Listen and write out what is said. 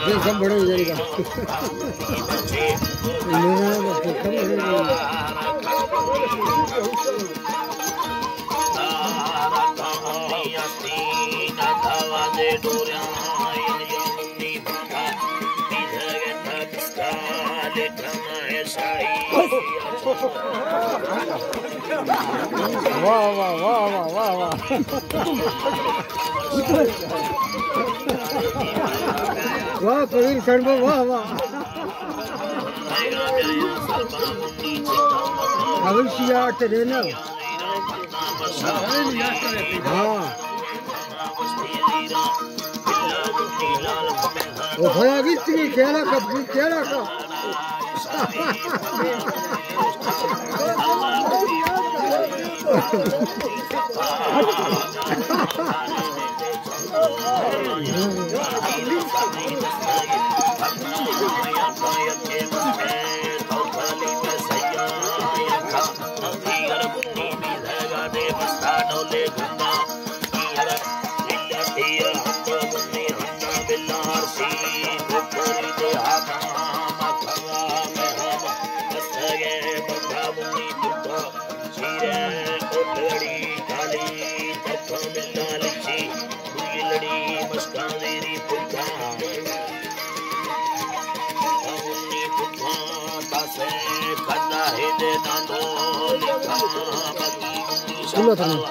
یہ سب بڑے ہو جائے گا۔ واہ، واہ، واہ، واہ، واہ، واہ۔ واہ، پروین خان بابا، واہ، واہ۔ اول شیعہ آتے دینا۔ ہاں۔ وہ خدا گشتی کہ کیڑا کا، کیڑا کا۔ سنت نہیں۔